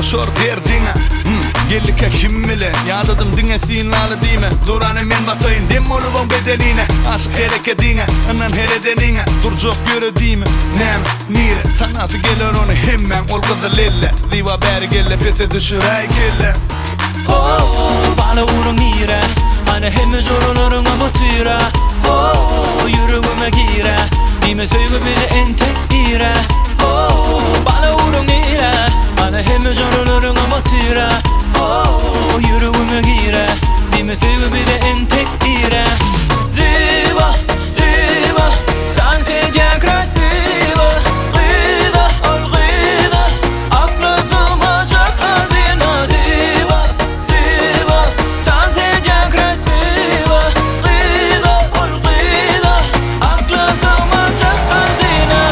Goşar derdiňe Hum, geldikä kim bilen Ýadadym diňe synlaly diýme Durany men bataýyn dem bolubam bedenine Aşyk herekediňe, ynan her edeniňe Durjak ýöre diýme, näme, nire Tanasy geler ony hemmäň ol gyzyl elle Zyba bäri gelle pese düşüräý kelle. Ho-o, bala uruň nirä? Hany hemme joralaryňam otyra Ho-o, ýüregime girä Diýme söýgi bize entek irä Ho-o, bala uruň nirä? Hany hemme joralaryňam otyra Ho-o, ýüregime girä Diýme söýgi bize entek irä Zyba, Zyba, dans edýän krasiwa Gyza, ol gyza, akla sygmajak hazyna Zyba, Zyba, dans edýän krasiwa Gyza, ol gyza, akla sygmajak hazyna.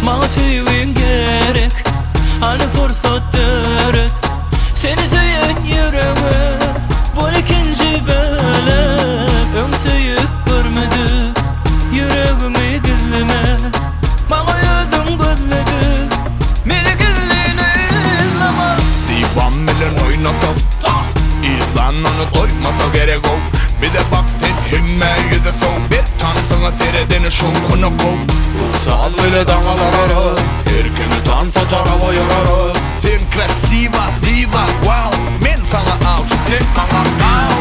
Maňa söýgiň gerek, hany pursat döret Seni söýen ýürege bol ikinji bölek Öň söýüp görmedik ýüregiňi gizleme Maňa özüň gözledik meni gizlin yzlama. Diwan bilen oýnasak Yzlan ony goýmasa gerek-ow Bize bak sen hemmä ýüzi sow Bir tansyňa seredeni şowhuna kow Bu saz bile daňa bararys Her kimi tansa taraba ýorarys Sen krasiwa diwa wow Men saňa awçy sen maňa aw.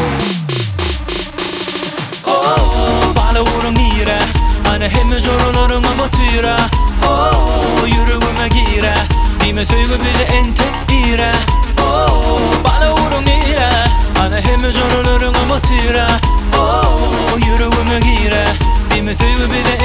Ho-o, bala uruň nirä? Hany hemme joralaryňam otyra Ho-o, ýüregime girä Diýme söýgi bize entek irä Ho-o, bala uruň nirä? Hany hemme joralaryňam otyra Ho-o, ýüregime girä Diýme söýgi bize.